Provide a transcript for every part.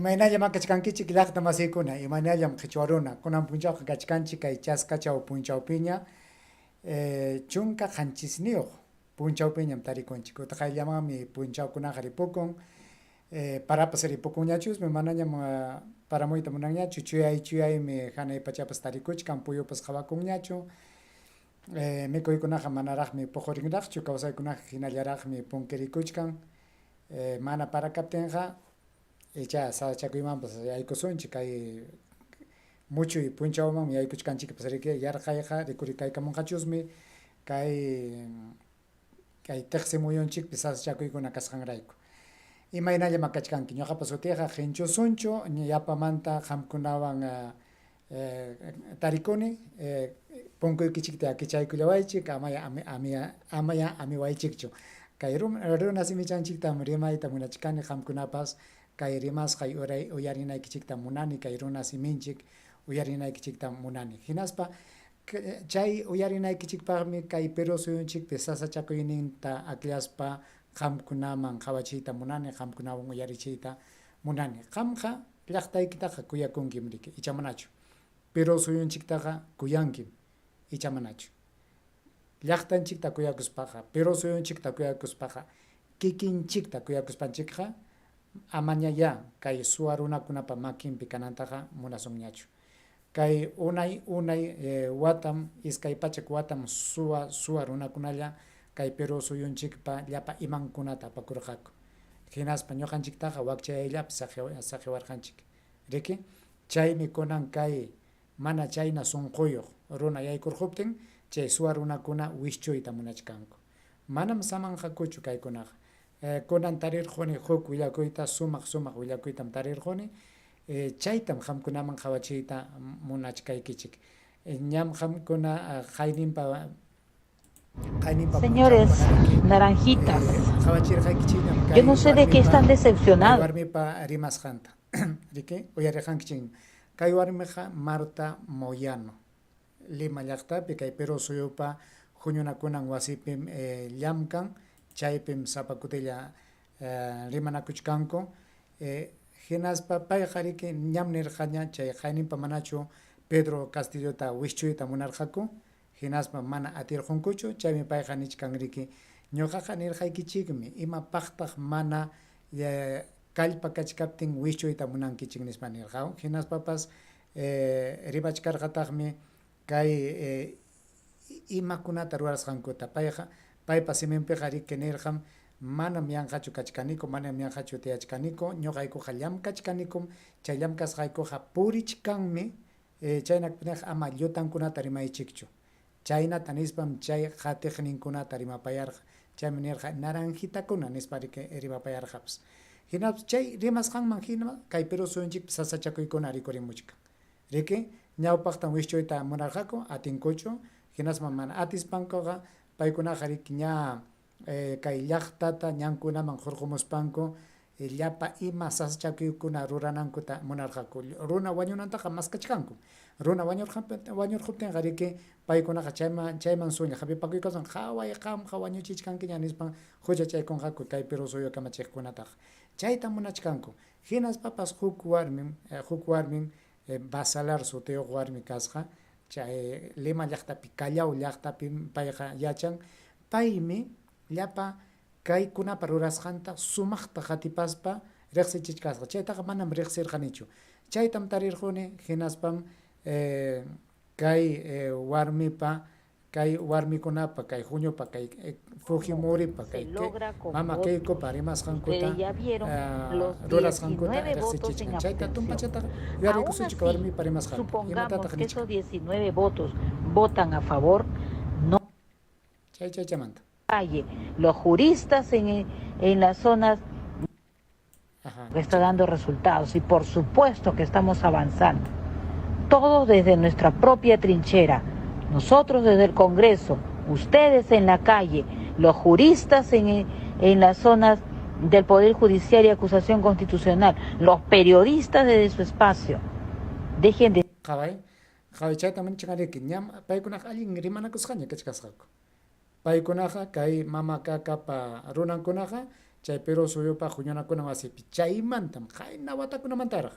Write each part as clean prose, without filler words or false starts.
Imaynallam kachkankichik llaqta masiykuna, imaynallam qhichwa runa, kunan punchawqa kachkanchik kay chaskachaw punchawpiña 17 punchawpiñam tarikunchik. Utqayllamanmi punchawkunaqa ripukun, parapas ripukunñachusmi, manañam paramuyta munanñachu, chuyay chuyaymi hanay pachapas tarikuchkan, puyupas qawakunñachu. Mikuykunaqa manaraqmi puqurinraqchu, kawsaykunaqa hinallaraqmi punkirikuchkan. Mana para kaptinqa icha sasachakuymanpas yaykusunchik, kay muchuy punchawmanmi yaykuchkanchikpas riki, yarqayqa rikurikaykamunqachusmi kay kay tiqsi muyunchikpi sasachakuykuna kasqanrayku. Imaynallam kachkanki? Ñuqapa sutiyqa Qinchu Sunchu, yapamanta qamkunawan tarikuni. Punkuykichikta kichaykullawaychik, amaya amaya amiwaychikchu. Kay runa simichanchiktam rimayta munachkani, qamkunapas kay rimasqay uyarinaykichiktam munani, kay runa siminchik uyarinaykichiktam munani. Hinaspa chay uyarinaykichikpaqmi kay Perú suyunchikpi sasachakuyninta akllaspa qamkunaman qawachiyta munani, qamkunawan uyarichiyta munani. Qamqa llaqtaykitaqa kuyakunkim riki, icha manachu? Perú suyunchiktaqa kuyankim, icha manachu? Llaqtanchikta kuyakuspaqa, Perú suyunchikta kuyakuspaqa, kikinchikta kuyakuspanchikqa amañayá kay suwa runakunapa makinpi kanantaqa munasunñachu. Kay unay unay watam, 200 watam suwa suwa runakunalla kay Perú suyunchikpa llapa imankunata apakurqaku. Hinaspa ñuqanchiktaqa wakchayayllapi saqiwarqanchik. Riki? Chaymi kunan kay mana chayna sunquyuq runa yaykurquptin chay suwa runakuna wischuyta munachkanku. Manam samanqakuchu kaykunaqa. Kunan tarirquni huk willakuyta, sumaq sumaq willakuytam tarirquni. Chaytam qamkunaman qawachiyta munachkaykichik. Ñam qamkuna qayninpa qayninpa Señores punchawkuna riki naranjitas, qawachirqaykichikñam yo kay no sé de qué warmipa están kay decepcionados. warmipa rimasqanta. Riki, uyarirqankichikñam. Kay warmiqa Marta Moyano, Lima llaqtapi kay Perú suyupa huñunakunan wasipim llamkan, chaypim sapa kutilla rimanakuchkanku. Hinaspa payqa riki ñam nirqaña chay qayninpa manachu Pedro Castillota wischuyta munarqaku, hinaspa mana atirqunkuchu, chaymi payqa nichkan riki, ñuqaqa nirqaykichikmi, imapaqtaq mana kallpa kachkaptin wischuyta munankichik nispa nirqa. Hinaspapas rimachkarqataqmi kay imakunata rurasqankuta. Payqa paypa siminpiqa riki nirqam, manam yanqachu kachkaniku, manam yanqachu tiyachkaniku, ñuqaykuqa llamkachkanikum, chay llamkasqaykuqa purichkanmi, chayna kaptinqa ama llutankunata rimaychikchu. Chaynata nispam chay qatiqninkunata rimapayarqa. Chaymi nirqa, naranjitakuna nispa riki rimapayarqapas. Hinaspa chay rimasqanman hina kay Perú suyunchikpi sasachakuykuna rikurimuchkan. Riki, ñawpaqtam wischuyta munarqaku, atinkuchu, hinaspa mana atispankuqa paykunaqa riki ña kay llaqtata ñankunaman hurqumuspanku llapa ima sasachakuykuna ruranankuta munarqaku. Runa wañunantaqa maskachkankum. Runa wañurquptinqa riki paykunaqa chayman chayman suña hapipakuykasun, qaway qamqa wañuchichkankiña nispan huchachaykunqaku kay Perú suyu kamachiqkunataqa. Chaytam munachkanku. Hinaspapas huk warmim huk warmim Basalar sutiyuq warmi kasqa, chay Lima llaqtapi, Callao llaqtapim payqa yachan. Paymi llapa kaykunapa rurasqanta sumaqta qatipaspa riqsichichkasqa. Chaytaqa manam riqsirqanichu. Chaytam tarirquni, hinaspam kay warmipa kay warmikunapa, kay huñupa, kay ¿Cómo Fujimoripa, se kay logra con mama votos? Keikopa Ustedes rimasqankuta ya vieron los rurasqankuta 19 votos en riqsichichkan. Chayta abstención. tumpachataqa Aún yuyariykusunchik así, warmipa rimasqanta. supongamos Imatataq que nichkan? esos 19 votos votan a favor, no Chay chaychamanta. calle. Los juristas en las zonas Ajá. que está dando resultados y por supuesto que estamos avanzando. Todos desde nuestra propia trinchera, nosotros desde el Congreso, ustedes en la calle, los juristas en las zonas del Poder Judicial y Acusación Constitucional, los periodistas desde su espacio. Dejen de Qaway, qaway chayta manchanariki, ñam paykunaqa allin rimanakusqaña kachkasqaku. Paykunaqa kay mama kakapa runankunaqa Chay Perú suyupa huñunakunan wasipi. Chaymantam qayna watakunamantaraq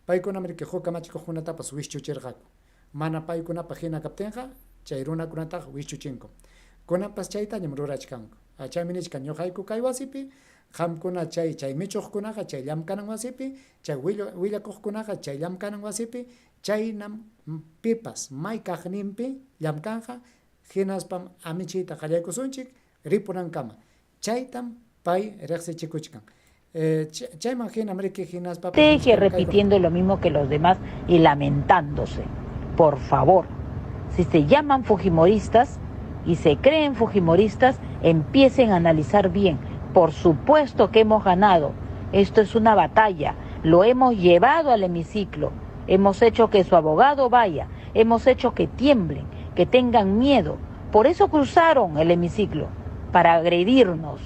paykunam riki huk kamachikuqkunatapas wischuchirqaku. Mana paykunapaq hina kaptinqa chay runakunataqa wischuchinkum. Kunanpas chaytañam rurachkanku. Chaymi nichkan ñuqayku kay wasipi, qamkuna chay chay michuqkunaqa chay llamkanan wasipi, chay willakuqkunaqa chay llamkanan wasipi, chaynam pipas may kaqninpi llamkanqa, hinaspam amichiyta qallaykusunchik ripunankama. Chaytam pay riqsichikuchkan. Chayman hinam riki hinaspapas Sigue repitiendo lo mismo que los demás y lamentándose. Por favor, si se llaman fujimoristas y se creen fujimoristas, empiecen a analizar bien. Por supuesto que hemos ganado. Esto es una batalla. Lo hemos llevado al hemiciclo. Hemos hecho que su abogado vaya. Hemos hecho que tiemblen, que tengan miedo. Por eso cruzaron el hemiciclo, para agredirnos.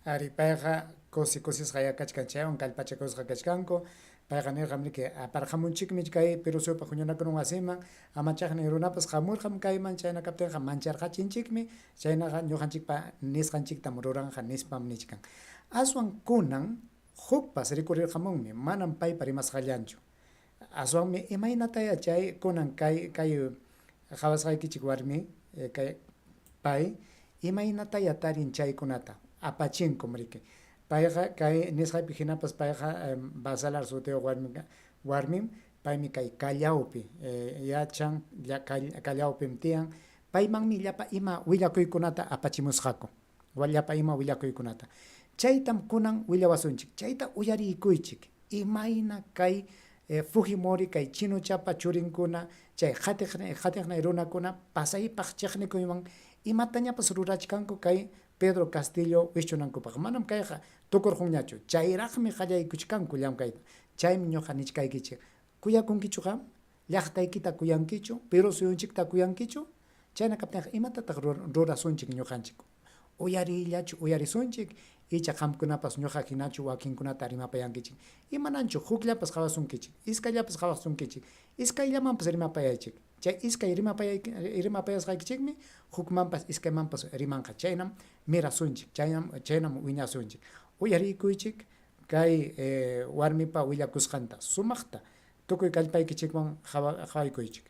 Ari, payqa kusi kusisqayá kachkan, chaywan kallpachakusqa kachkanku. Payqa nirqam riki, aparqamunchikmi kay Perú suyupa huñunakunan wasiman, amachaqnin runapas hamurqam kayman, chayna kaptinqa mancharqachinchikmi, chaynaqa ñuqanchikpa nisqanchiktam ruranqa nispam nichkan. Aswan kunan hukpas rikurirqamunmi, manam paypa rimasqallanchu. Aswanmi imaynataya chay kunan kay kay qawasqaykichik warmi kay pay imaynataya tarin chaykunata apachinkum riki. Payqa kay nisqaypi hinapas payqa Basalar sutiyuq warmim, paymi kay Callaopi yachan, Callaopim tiyan, paymanmi llapa ima willakuykunata apachimusqaku, llapa ima willakuykunata. Chaytam kunan willawasunchik, chayta uyariykuychik, imayna kay Fujimori, kay Chinochapa churinkuna, chay qatiqnay runakuna pasaypaq chiqnikuywan imatañapas rurachkanku kay Pedro Castillo wischunankupaq. Manam kayqa tukurqunñachu, chayraqmi qallaykuchkanku llamkayta. Chaymi ñuqa nichkaykichik, kuyakunkichu qam? Llaqtaykita kuyankichu? Perú suyunchikta kuyankichu? Chayna kaptinqa imatataq rurasunchik ñuqanchik? Uyariyllachu uyarisunchik icha qamkunapas ñuqa hinachu wakinkunata rimapayankichik? Imananchu hukllapas qawasunkichik, iskayllapas qawasunkichik, iskayllamanpas rimapayaychik. Chay iskay rimapayasqaykichikmi hukmanpas iskaymanpas rimanqa. Chaynam mirasunchik, chaynam wiñasunchik. Uyariykuychik kay warmipa willakusqanta sumaqta tukuy kallpaykichikwan qawaykuychik.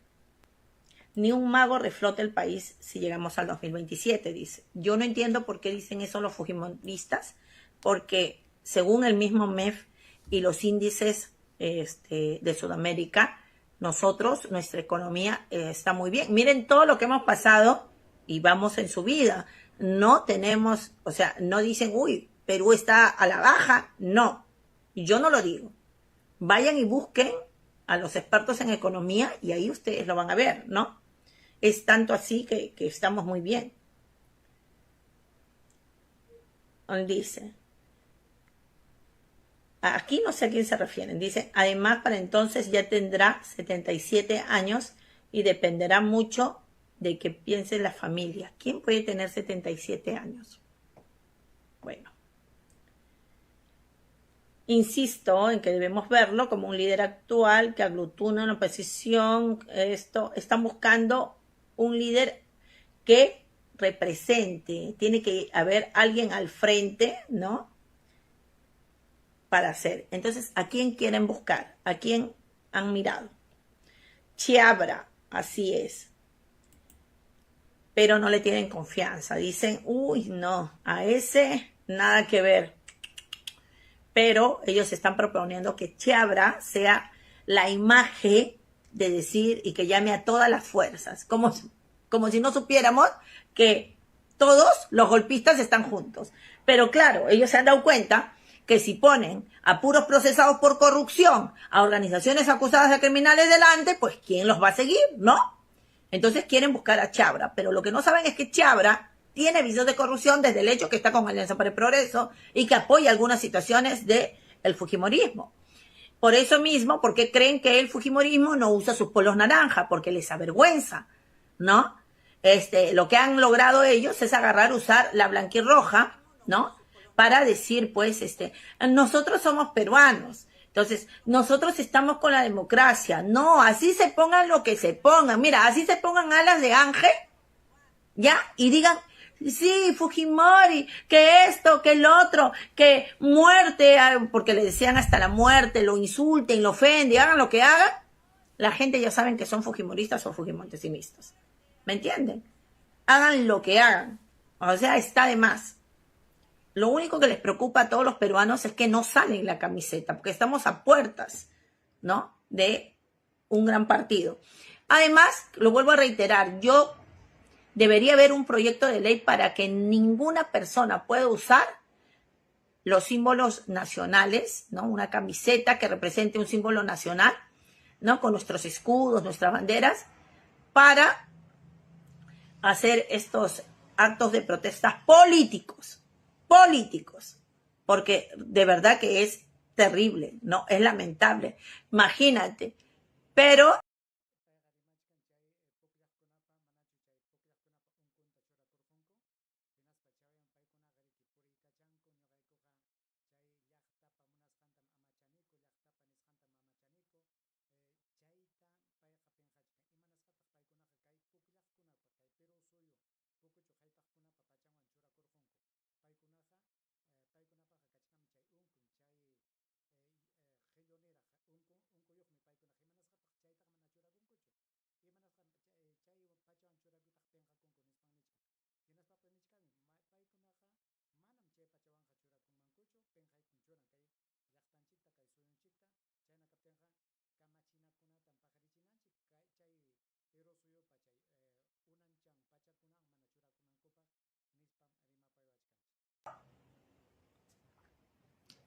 Ni un mago reflote el país si llegamos al 2027, dice. Yo no entiendo por qué dicen eso los fujimoristas, porque según el mismo MEF y los índices de Sudamérica, nosotros, nuestra economía está muy bien. Miren todo lo que hemos pasado y vamos en subida. No tenemos, o sea, no dicen, uy, Perú está a la baja. No, yo no lo digo. Vayan y busquen a los expertos en economía y ahí ustedes lo van a ver, ¿no? Es tanto así que estamos muy bien. Dice, aquí no sé a quién se refieren, dice, además para entonces ya tendrá 77 años y dependerá mucho de que piense la familia. ¿Quién puede tener 77 años? Bueno. Insisto en que debemos verlo como un líder actual que aglutina una oposición. Esto, están buscando un líder que represente. Tiene que haber alguien al frente, ¿no? Para hacer. Entonces, ¿a quién quieren buscar? ¿A quién han mirado? Chiabra, así es. Pero no le tienen confianza. Dicen, uy, no, a ese nada que ver. Pero ellos están proponiendo que Chiabra sea la imagen de decir y que llame a todas las fuerzas, como si no supiéramos que todos los golpistas están juntos. Pero claro, ellos se han dado cuenta que si ponen a puros procesados por corrupción, a organizaciones acusadas de criminales delante, pues ¿quién los va a seguir, no? Entonces quieren buscar a Chiabra, pero lo que no saben es que Chiabra tiene visos de corrupción desde el hecho que está con Alianza para el Progreso y que apoya algunas situaciones del fujimorismo. Por eso mismo, porque creen que el fujimorismo no usa sus polos naranja, porque les avergüenza, ¿no? Lo que han logrado ellos es agarrar, usar la blanquirroja, ¿no? Para decir, pues, nosotros somos peruanos, entonces, nosotros estamos con la democracia. No, así se pongan lo que se pongan. Mira, así se pongan alas de ángel, ¿ya? Y digan, Sí, Fujimori, que esto, que el otro, que muerte, ah, porque le decían hasta la muerte, lo insulten, lo ofenden, hagan lo que hagan, la gente ya saben que son fujimoristas o fujimontesinistas. ¿Me entienden? Hagan lo que hagan. O sea, está de más. Lo único que les preocupa a todos los peruanos es que no salen la camiseta, porque estamos a puertas, ¿no? De un gran partido. Además, lo vuelvo a reiterar, yo debería haber un proyecto de ley para que ninguna persona pueda usar los símbolos nacionales, ¿no? Una camiseta que represente un símbolo nacional, ¿no? Con nuestros escudos, nuestras banderas, para hacer estos actos de protesta políticos, políticos, porque de verdad que es terrible, ¿no? Es lamentable. Imagínate. Pero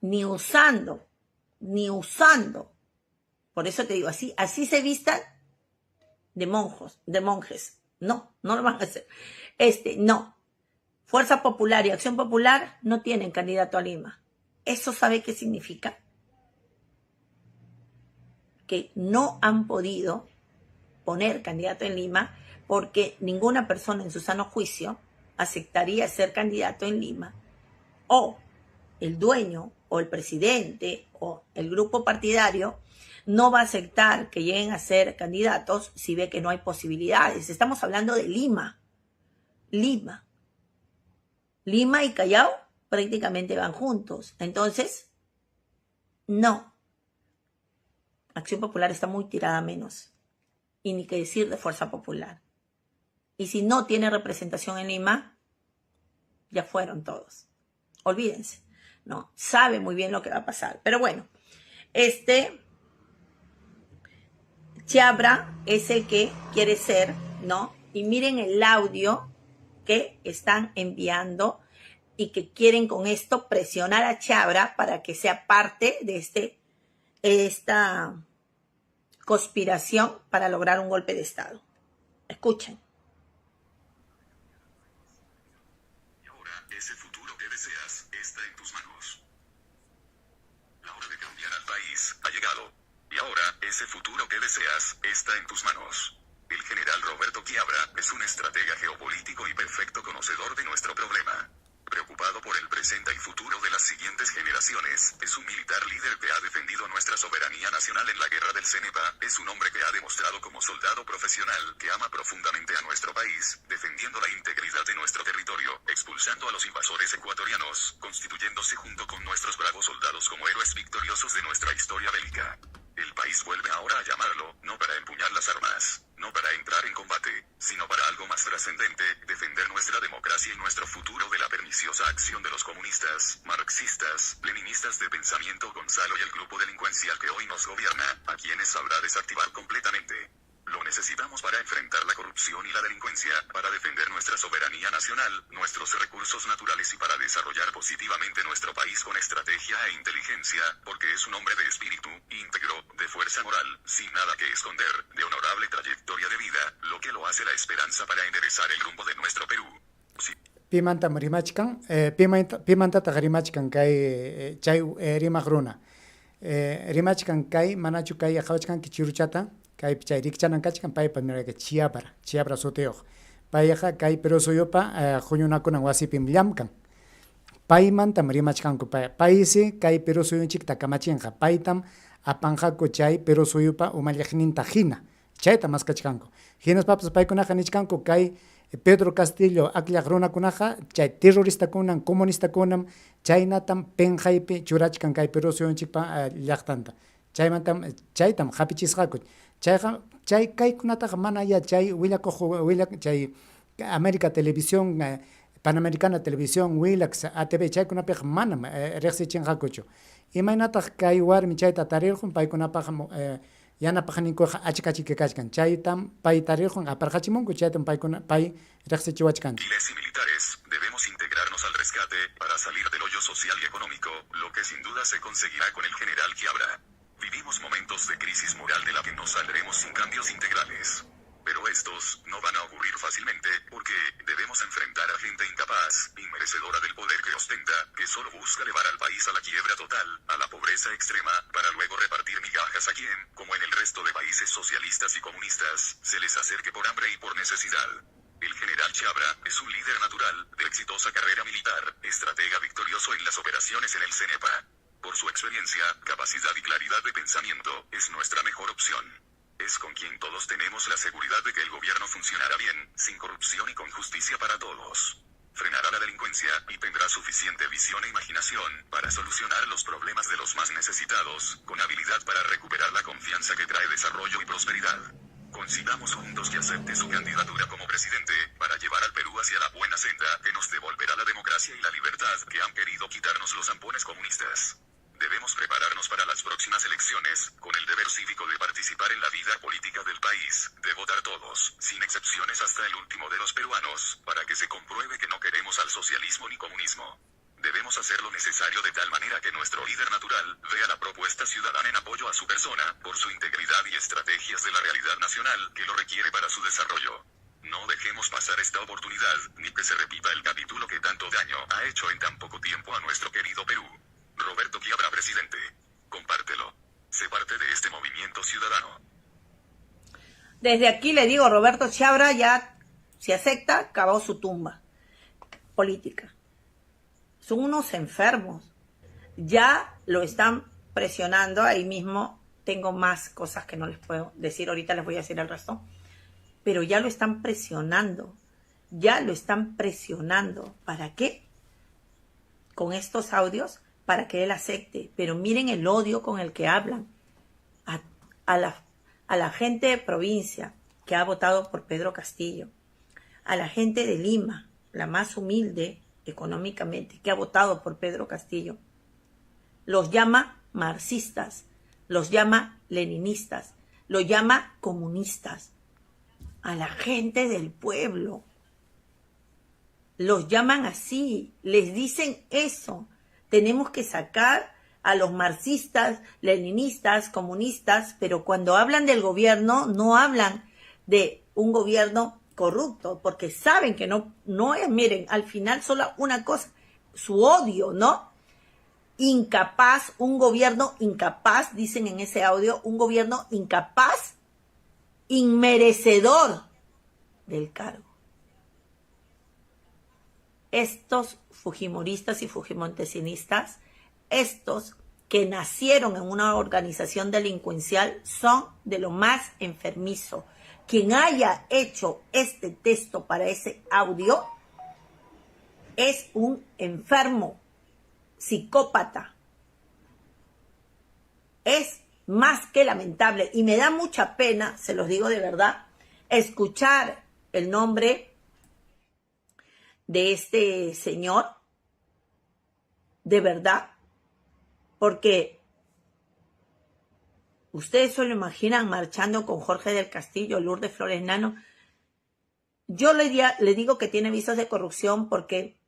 ni usando, ni usando. Por eso te digo, así, así se vistan de monjos, de monjes. No, no lo van a hacer. No. Fuerza Popular y Acción Popular no tienen candidato a Lima. ¿Eso sabe qué significa? Que no han podido poner candidato en Lima porque ninguna persona en su sano juicio aceptaría ser candidato en Lima. O el dueño o el presidente o el grupo partidario no va a aceptar que lleguen a ser candidatos si ve que no hay posibilidades. Estamos hablando de Lima. Lima. Lima y Callao prácticamente van juntos. Entonces, no. Acción Popular está muy tirada menos. Y ni que decir de Fuerza Popular. Y si no tiene representación en Lima, ya fueron todos. Olvídense, ¿no? Sabe muy bien lo que va a pasar. Pero bueno, Chiabra es el que quiere ser, ¿no? Y miren el audio que están enviando y que quieren con esto presionar a Chiabra para que sea parte de esta conspiración para lograr un golpe de Estado. Escuchen. Y ahora, ese futuro que deseas está en tus manos. La hora de cambiar al país ha llegado. Y ahora, ese futuro que deseas está en tus manos. El general Roberto Chiabra es un estratega geopolítico y perfecto conocedor de nuestro problema. Preocupado por el presente y futuro de las siguientes generaciones, es un militar líder que ha defendido nuestra soberanía nacional en la guerra del Cenepa, es un hombre que ha demostrado como soldado profesional que ama profundamente a nuestro país, defendiendo la integridad de nuestro territorio, expulsando a los invasores ecuatorianos, constituyéndose junto con nuestros bravos soldados como héroes victoriosos de nuestra historia bélica. El país vuelve ahora a llamarlo, no para empuñar las armas, no para entrar en combate, sino para algo más trascendente, defender nuestra democracia y nuestro futuro de la perniciosa acción de los comunistas, marxistas, leninistas de pensamiento Gonzalo y el grupo delincuencial que hoy nos gobierna, a quienes sabrá desactivar completamente. Lo necesitamos para enfrentar la corrupción y la delincuencia, para defender nuestra soberanía nacional, nuestros recursos naturales y para desarrollar positivamente nuestro país con estrategia e inteligencia, porque es un hombre de espíritu, íntegro, de fuerza moral, sin nada que esconder, de honorable trayectoria de vida, lo que lo hace la esperanza para enderezar el rumbo de nuestro Perú. Sí. Pimantam rimachkan, pimantataq rimachkan kay chay rimaq runa. Rimachkan kay manachu kay qhawachkanki chiruchata, kaypi chay rikchanan kachkan paypa mirayka Chiabra, Chiabra sutiyuq. Payqa kay Perú suyupa huñunakunan wasipim llamkan. Paymantam rimachkanku pay, paysi kay Perú suyunchikta kamachinqa, paytam apanqaku chay Perú suyupa umalliqninta hina, chayta maskachkanku. Hinaspapas paykunaqa nichkanku kay Pedro Castillo akllaq runakunaqa chay terroristakunam, comunistakunam, chaynatam penqaypi churachkan kay Perú suyunchikpa llaqtanta. Chaymantam chaytam hapichisqaku. Chayqa chay kaykunataqa mana ya chay willakuq willak chay América Televisión, Panamericana Televisión, Willax, ATV chaykunapiqa manam riqsichinqakuchu. Imaynataq kay warmi chayta tarirqun paykunapaq yanapaqninkuqa achka-achka kachkan. Chaytam pay tarirqun aparqachimunku chaytam paykuna pay riqsichiwachkanchik. Civiles y militares, debemos integrarnos al rescate, para salir del hoyo social y económico, lo que sin duda se conseguirá con el general Chiabra. Vivimos momentos de crisis moral de la que no saldremos sin cambios integrales. Pero estos no van a ocurrir fácilmente, porque debemos enfrentar a gente incapaz, inmerecedora del poder que ostenta, que solo busca llevar al país a la quiebra total, a la pobreza extrema, para luego repartir migajas a quien, como en el resto de países socialistas y comunistas, se les acerque por hambre y por necesidad. El general Chiabra es un líder natural, de exitosa carrera militar, estratega victorioso en las operaciones en el Cenepa. Por su experiencia, capacidad y claridad de pensamiento, es nuestra mejor opción. Es con quien todos tenemos la seguridad de que el gobierno funcionará bien, sin corrupción y con justicia para todos. Frenará la delincuencia, y tendrá suficiente visión e imaginación, para solucionar los problemas de los más necesitados, con habilidad para recuperar la confianza que trae desarrollo y prosperidad. Consigamos juntos que acepte su candidatura como presidente, para llevar al Perú hacia la buena senda, que nos devolverá la democracia y la libertad que han querido quitarnos los zampones comunistas. Debemos prepararnos para las próximas elecciones, con el deber cívico de participar en la vida política del país, de votar todos, sin excepciones hasta el último de los peruanos, para que se compruebe que no queremos al socialismo ni comunismo. Debemos hacer lo necesario de tal manera que nuestro líder natural vea la propuesta ciudadana en apoyo a su persona, por su integridad y estrategias de la realidad nacional que lo requiere para su desarrollo. No dejemos pasar esta oportunidad, ni que se repita el capítulo que tanto daño ha hecho en tan poco tiempo a nuestro querido Perú. Roberto Chiabra, presidente. Compártelo. Sé parte de este movimiento ciudadano. Desde aquí le digo, Roberto Chiabra ya, si acepta, cavó su tumba política. Son unos enfermos. Ya lo están presionando. Ahí mismo tengo más cosas que no les puedo decir. Ahorita les voy a decir el resto. Pero ya lo están presionando. Ya lo están presionando. ¿Para qué? Con estos audios, para que él acepte. Pero miren el odio con el que hablan a la gente de provincia que ha votado por Pedro Castillo, a la gente de Lima, la más humilde económicamente, que ha votado por Pedro Castillo. Los llama marxistas, los llama leninistas, los llama comunistas. A la gente del pueblo los llaman así, les dicen eso. Tenemos que sacar a los marxistas, leninistas, comunistas, pero cuando hablan del gobierno, no hablan de un gobierno corrupto, porque saben que no es, miren, al final solo una cosa, su odio, ¿no? Incapaz, un gobierno incapaz, dicen en ese audio, un gobierno incapaz, inmerecedor del cargo. Estos fujimoristas y fujimontesinistas, estos que nacieron en una organización delincuencial, son de lo más enfermizo. Quien haya hecho este texto para ese audio es un enfermo, psicópata. Es más que lamentable y me da mucha pena, se los digo de verdad, escuchar el nombre de este señor, de verdad, porque ustedes se lo imaginan marchando con Jorge del Castillo, Lourdes Flores Nano. Yo le digo que tiene visos de corrupción porque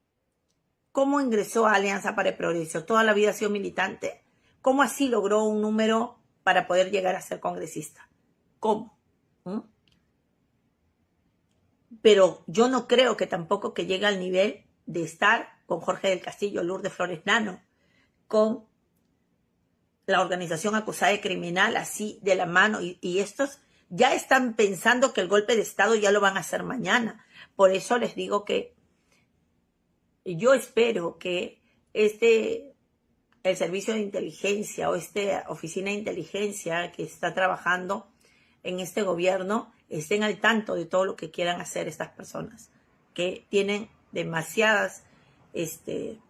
¿cómo ingresó a Alianza para el Progreso? Toda la vida ha sido militante. ¿Cómo así logró un número para poder llegar a ser congresista? ¿Cómo? Pero yo no creo que tampoco que llegue al nivel de estar con Jorge del Castillo, Lourdes Flores Nano, con la organización acusada de criminal, así de la mano. Y estos ya están pensando que el golpe de Estado ya lo van a hacer mañana. Por eso les digo que yo espero que el servicio de inteligencia o esta oficina de inteligencia que está trabajando en este gobierno estén al tanto de todo lo que quieran hacer estas personas. que tienen demasiadas, ¿qué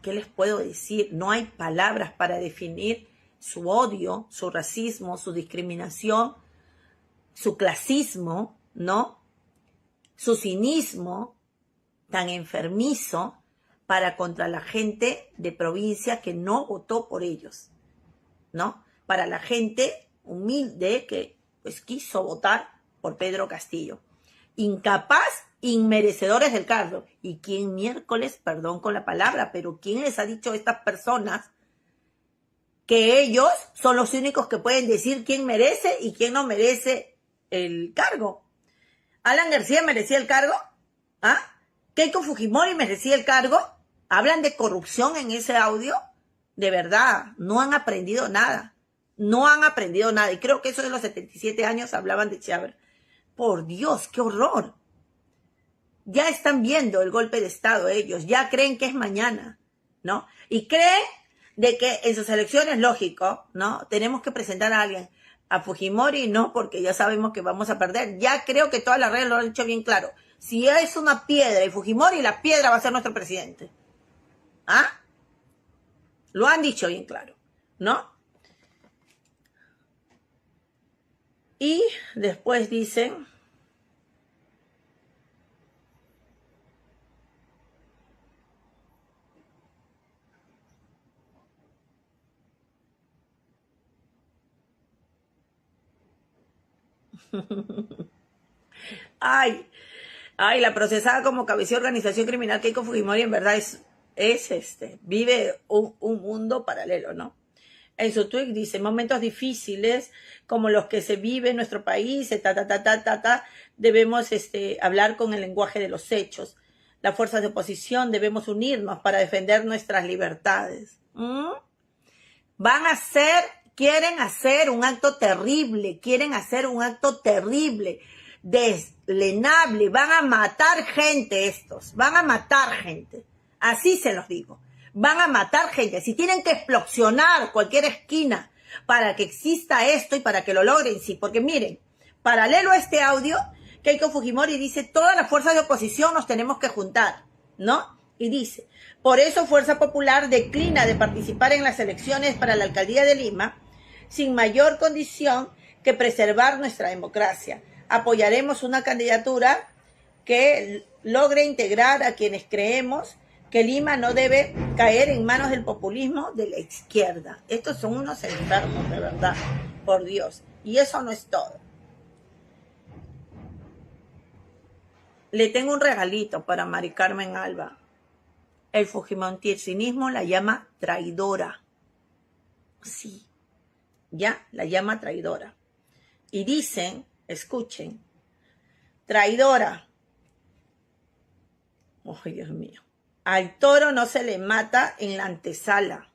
les puedo decir? No hay palabras para definir su odio, su racismo, su discriminación, su clasismo, ¿no? Su cinismo tan enfermizo para contra la gente de provincia que no votó por ellos, ¿no? Para la gente humilde que, pues, quiso votar por Pedro Castillo. Incapaz, inmerecedores del cargo. ¿Y quién miércoles, perdón con la palabra, pero quién les ha dicho a estas personas que ellos son los únicos que pueden decir quién merece y quién no merece el cargo? ¿Alan García merecía el cargo? ¿Ah? ¿Keiko Fujimori merecía el cargo? ¿Hablan de corrupción en ese audio? De verdad, no han aprendido nada. No han aprendido nada. Y creo que eso de los 77 años hablaban de Chiabra. Por Dios, qué horror. Ya están viendo el golpe de Estado ellos. Ya creen que es mañana, ¿no? Y creen de que en sus elecciones, lógico, ¿no? Tenemos que presentar a alguien. A Fujimori no, porque ya sabemos que vamos a perder. Ya creo que todas las redes lo han dicho bien claro. Si es una piedra y Fujimori, la piedra va a ser nuestro presidente. ¿Ah? Lo han dicho bien claro, ¿no? Y después dicen... Ay, ay, la procesada como cabecilla de organización criminal Keiko Fujimori en verdad vive un mundo paralelo, ¿no? En su tweet dice, momentos difíciles como los que se vive en nuestro país, ta, ta, ta, ta, ta, ta, debemos hablar con el lenguaje de los hechos. Las fuerzas de oposición debemos unirnos para defender nuestras libertades. ¿Mm? Quieren hacer un acto terrible, quieren hacer un acto terrible, deslenable, van a matar gente estos, van a matar gente, así se los digo, van a matar gente, si tienen que explosionar cualquier esquina para que exista esto y para que lo logren, sí, porque miren, paralelo a este audio, Keiko Fujimori dice, todas las fuerzas de oposición nos tenemos que juntar, ¿no? Y dice, por eso Fuerza Popular declina de participar en las elecciones para la alcaldía de Lima, sin mayor condición que preservar nuestra democracia. Apoyaremos una candidatura que logre integrar a quienes creemos que Lima no debe caer en manos del populismo de la izquierda. Estos son unos enfermos, de verdad, por Dios. Y eso no es todo. Le tengo un regalito para Mari Carmen Alba. El fujimorismo la llama traidora. Sí, ya la llama traidora. Y dicen, escuchen, traidora. ¡Ay, Dios mío! Al toro no se le mata en la antesala.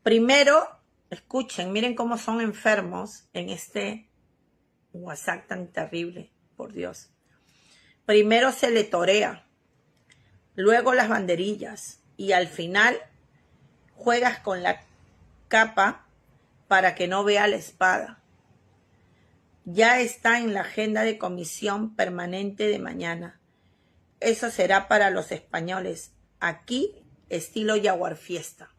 Primero, escuchen, miren cómo son enfermos en este WhatsApp tan terrible, por Dios. Primero se le torea, luego las banderillas y al final juegas con la capa para que no vea la espada. Ya está en la agenda de comisión permanente de mañana. Eso será para los españoles. Aquí, estilo Jaguar Fiesta.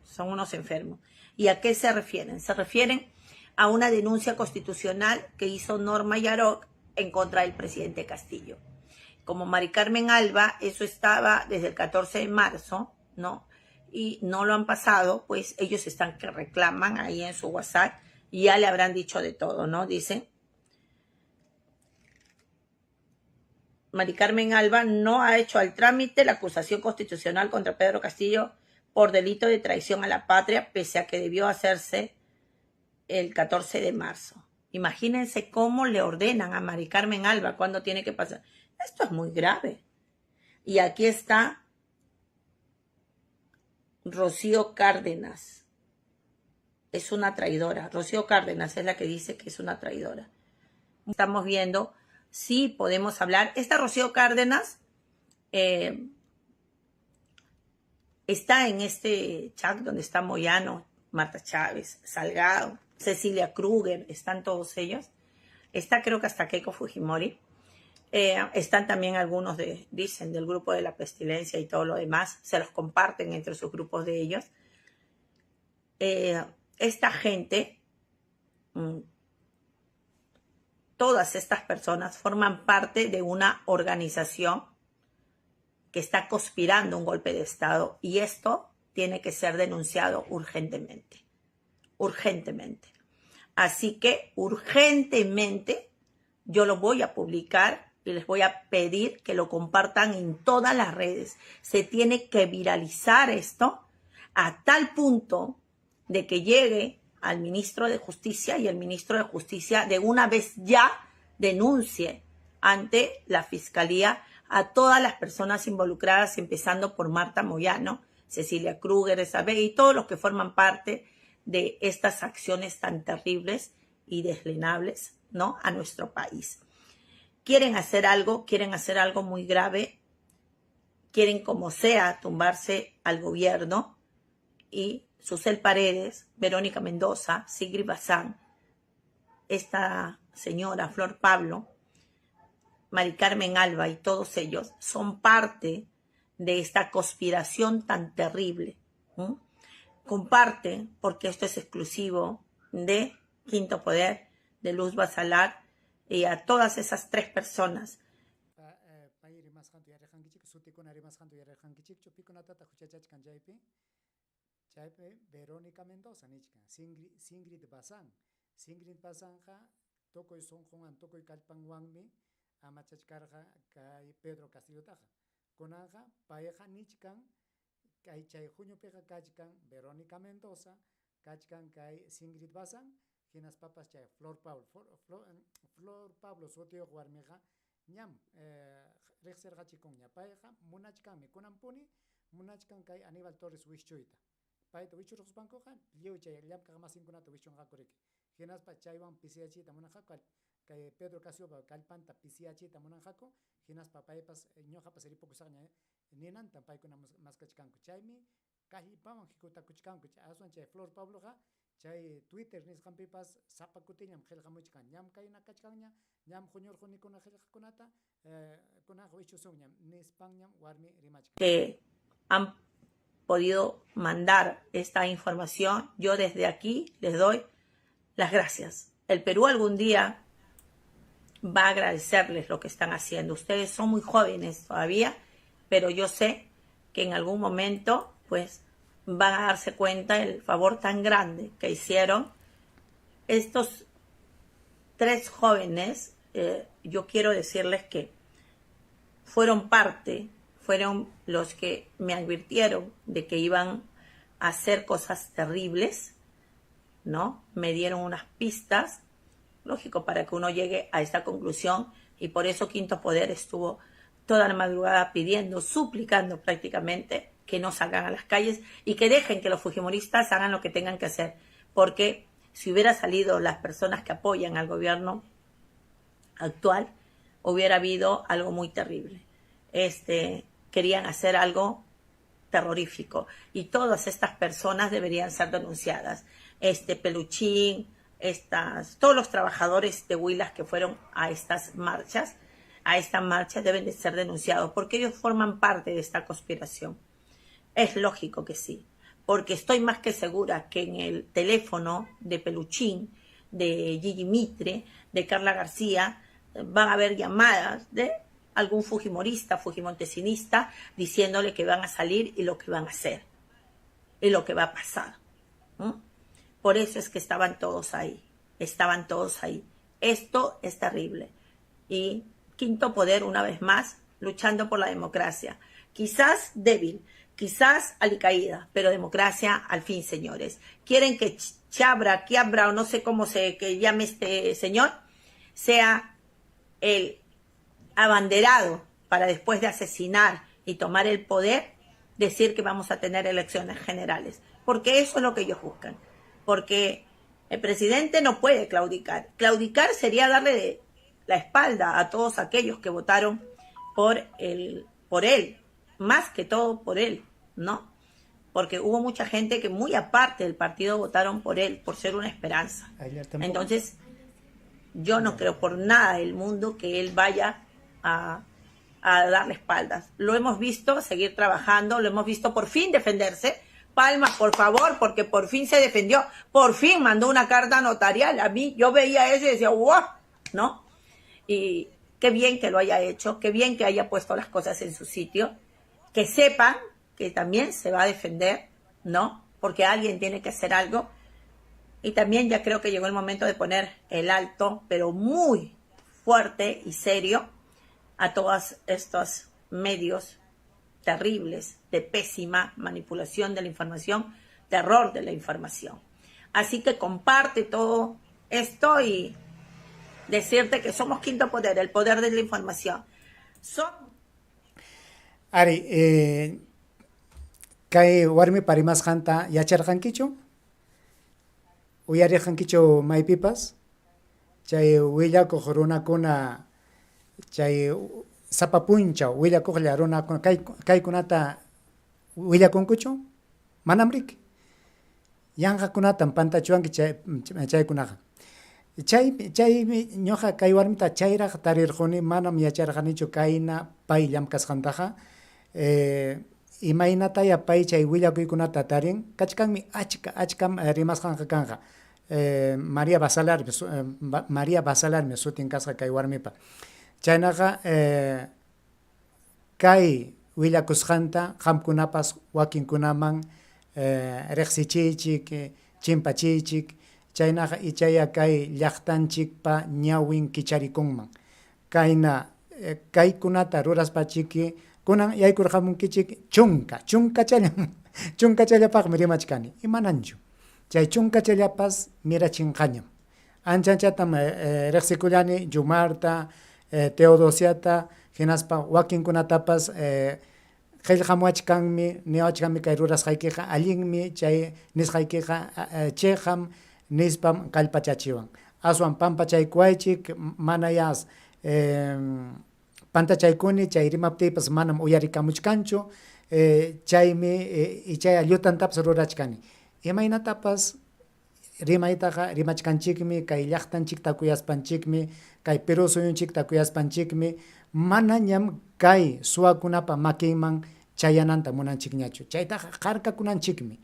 Son unos enfermos. ¿Y a qué se refieren? Se refieren a una denuncia constitucional que hizo Norma Yarok en contra del presidente Castillo. Como Mari Carmen Alba, eso estaba desde el 14 de marzo, ¿no? Y no lo han pasado, pues ellos están que reclaman ahí en su WhatsApp y ya le habrán dicho de todo, ¿no? Dicen, Mari Carmen Alba no ha hecho al trámite la acusación constitucional contra Pedro Castillo por delito de traición a la patria, pese a que debió hacerse el 14 de marzo. Imagínense cómo le ordenan a Mari Carmen Alba cuándo tiene que pasar. Esto es muy grave. Y aquí está Rocío Cárdenas. Es una traidora. Rocío Cárdenas es la que dice que es una traidora. Estamos viendo si podemos hablar. Esta Rocío Cárdenas está en este chat donde está Moyano, Marta Chávez, Salgado, Cecilia Kruger, están todos ellos. Está creo que hasta Keiko Fujimori. Están también algunos de, dicen, del grupo de la pestilencia y todo lo demás. Se los comparten entre sus grupos de ellos. Esta gente, todas estas personas forman parte de una organización que está conspirando un golpe de Estado y esto tiene que ser denunciado urgentemente, urgentemente. Así que urgentemente yo lo voy a publicar y les voy a pedir que lo compartan en todas las redes. Se tiene que viralizar esto a tal punto de que llegue al ministro de Justicia y el ministro de Justicia de una vez ya denuncie ante la Fiscalía a todas las personas involucradas, empezando por Marta Moyano, Cecilia Kruger, Isabel y todos los que forman parte de estas acciones tan terribles y deslenables, ¿no?, a nuestro país. Quieren hacer algo, quieren hacer algo muy grave, quieren como sea tumbarse al gobierno y Susel Paredes, Verónica Mendoza, Sigrid Bazán, esta señora Flor Pablo, Mari Carmen Alba y todos ellos son parte de esta conspiración tan terrible. Comparte, porque esto es exclusivo de Quinto Poder, de Luz Basalar, y a todas esas tres personas. Pay rimasqanta uyarirqankichik, sutikuna rimasqanta uyarirqankichikchu, pikunatataq huchachachkan chaypi? Chaypi Verónica Mendoza nichkan, Singrid Bazán. Singrid Bazánqa tukuy sunqunwan, tukuy kallpanwanmi amachachkarqa kay Pedro Castillotaqa. Kunanqa payqa nichkan kay chay huñupiqa kachkan Verónica Mendoza, kachkan kay Singrid Bazán, hinaspapas chay Flor Pablo. Flor Pablo sutiyuq warmiqa ñam riqsirqachikunña. Payqa munachkanmi, kunanpuni munachkan kay Aníbal Torres wischuyta. Payta wichurquspankuqa lliw chay llamkaq masinkunata wischunqaku riki. Hinaspa chaywan pisiyachiyta munanqaku, kay Pedro Castillopa kallpanta pisiyachiyta munanqaku, hinaspa paypas ñuqapas ripukusaqña ninantan paykuna maskachkanku. Chaymi kallpawan hikutakuchkanku. Aswan chay Flor Pabloqa chay Twitter nisqanpipas sapa kutillam qillqamuchkan. Ñam kayna kachkanña, ñam huñurqunikuna qillqakunata, kunanqa wichusunñam nispanñam warmi rimachkan. Que han podido mandar esta información, yo desde aquí les doy las gracias. El Perú algún día va a agradecerles lo que están haciendo. Ustedes son muy jóvenes todavía, pero yo sé que en algún momento, pues, van a darse cuenta del favor tan grande que hicieron estos tres jóvenes. Yo quiero decirles que fueron parte, fueron los que me advirtieron de que iban a hacer cosas terribles, ¿no? Me dieron unas pistas, lógico, para que uno llegue a esta conclusión, y por eso Quinto Poder estuvo toda la madrugada pidiendo, suplicando prácticamente que no salgan a las calles y que dejen que los fujimoristas hagan lo que tengan que hacer, porque si hubiera salido las personas que apoyan al gobierno actual, hubiera habido algo muy terrible. Querían hacer algo terrorífico y todas estas personas deberían ser denunciadas. Peluchín, todos los trabajadores de Huilas que fueron a estas marchas, a esta marcha deben de ser denunciados porque ellos forman parte de esta conspiración. Es lógico que sí, porque estoy más que segura que en el teléfono de Peluchín, de Gigi Mitre, de Carla García, van a haber llamadas de algún fujimorista, fujimontesinista, diciéndole que van a salir y lo que van a hacer, y lo que va a pasar. Por eso es que estaban todos ahí, estaban todos ahí. Esto es terrible. Y Quinto Poder, una vez más, luchando por la democracia. Quizás débil, quizás alicaída, pero democracia al fin, señores. Quieren que Chabra, Quiabra, o no sé cómo se que llame este señor, sea el abanderado para después de asesinar y tomar el poder, decir que vamos a tener elecciones generales. Porque eso es lo que ellos buscan. Porque el presidente no puede claudicar. Claudicar sería darle la espalda a todos aquellos que votaron por él, más que todo por él, ¿no? Porque hubo mucha gente que muy aparte del partido votaron por él, por ser una esperanza. Entonces, Yo no creo por nada del mundo que él vaya a darle espaldas. Lo hemos visto seguir trabajando, lo hemos visto por fin defenderse. Palmas, por favor, porque por fin se defendió, por fin mandó una carta notarial. A mí, yo veía eso y decía, ¡guau! ¿No? Y qué bien que lo haya hecho, qué bien que haya puesto las cosas en su sitio, que sepan que también se va a defender, ¿no? Porque alguien tiene que hacer algo. Y también ya creo que llegó el momento de poner el alto, pero muy fuerte y serio, a todos estos medios terribles de pésima manipulación de la información, terror de la información. Así que comparte todo esto y decirte que somos quinto poder, el poder de la información. Ari, kay warmipa rimasqanta yacharqankichu? Uyarirqankichu maypipas? Chay willakuq runakuna, chay sapa punchaw willakuqlla runakuna kaykunata willakunkuchu? Manam riki. Yanqakunatam pantachiwanki chaykunaqa. Chaymi ñuqa kay warmita chayraq tarirquni, manam yacharqanichu kayna pay llamkasqantaqa. Imaynataya pay chay willakuykunata tarin? Kachkanmi achka, achkam rimasqanqa kanqa. María Basalarmi, María Basalarmi sutin kasqa kay warmipa. Chaynaqa kay willakusqanta qamkunapas wakinkunaman riqsichiychik, chimpachiychik, chaynaqa ichaya kay llaqtanchikpa ñawin kicharikunman. Kayna kaykunata ruraspachiki kunan yaykurqamunkichik chunka, chunkachallam, chunkachallapaqmi rimachkani, imananchu. Chay chunkachallapas mirachinqañam. Ancha anchatam riqsikullani Yumarta, Teodosiata, hinaspa wakinkunatapas qillqamuwachkanmi, niwachkanmi kay rurasqaykiqa allinmi, chay nisqaykiqa chiqam nispam kallpachachiwan. Aswan pampachaykuwaychik, manayá pantachaykuni, chay rimaptiypas manam uyarikamuchkanchu, chaymi ichaya llutantapas rurachkani. Imaynatapas rimaytaqa rimachkanchikmi, kay llaqtanchikta kuyaspanchikmi, kay Perú suyunchikta kuyaspanchikmi, manañam kay suwakunapa makinman chayananta munanchikñachu. Chaytaqa qarkakunanchikmi.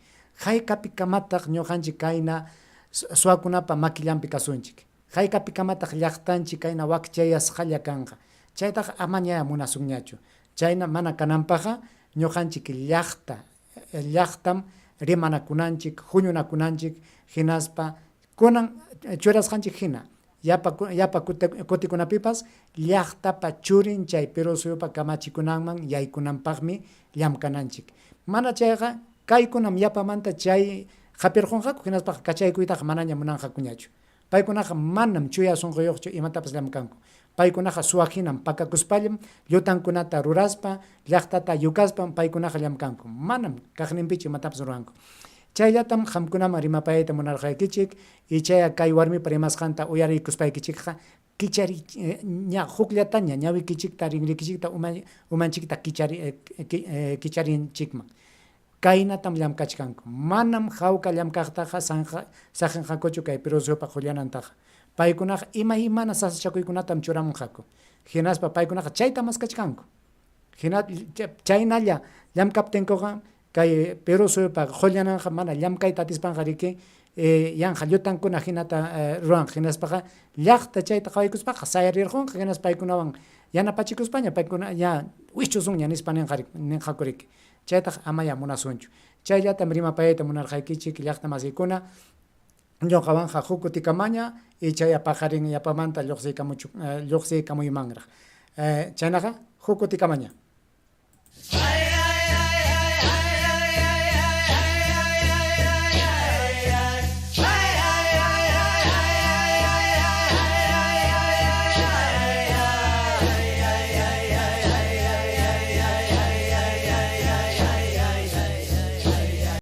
Haykapikamataq ñuqanchik kayna suwakunapa makillanpi kasunchik? Haykapikamataq llaqtanchik kayna wakchayasqalla kanqa? Chaytaqa amañaya munasunñachu. Chayna mana kananpaqqa ñuqanchik llaqta llaqtam rimanakunanchik, huñunakunanchik, hinaspa kunan churasqanchik hina yapa yapa kutikunapipas llaqtapa churin chay Perú suyupa kamachikunanman yaykunanpaqmi llamkananchik. Mana chayqa kaykunam yapamanta chay hapirqunqaku hinaspaqa kachaykuytaqa manaña munanqakuñachu. Paykunaqa manam chuya sunquyuqchu imatapas llamkanku. Paykunaqa suwaq hinam pakakuspallam llutankunata ruraspa, llaqtata yukaspam paykunaqa llamkanku. Manam kaqninpichu imatapas ruranku. Chayllatam qamkunaman rimapayayta munarqaykichik, ichaya kay warmipa rimasqanta uyariykuspaykichikqa kichari ña hukllataña ñawikichikta, rinrikichikta, umanchikta kicharinchikman. Kaynatam llamkachkanku. Manam hawka llamkaqtaqa saqinqakuchu kay Perú suyupa qullanantaqa. Paykunaqa imaymana sasachakuykunatam churamunqaku. Hinaspa paykunaqa chayta maskachkanku. Hina chaynalla llamkaptinkuqa kay Perú suyupa qullananqa mana llamkayta atispanqa riki yanqa llutankuna hinata ruwanqa. Hinaspaqa llaqta chayta qawaykuspaqa sayarirqunqa hinaspa paykunawan yanapachikuspaña paykuna ña wischusunña nispa ninqaku riki. Chaytaqa amayá munasunchu. Chayllatam rimapayayta munarqaykichik llaqta masiykuna, ñuqawanqa huk kutikamaña ichaya paqarin yapamanta lluqsiykamuymanraq. Chaynaqa huk kutikamaña.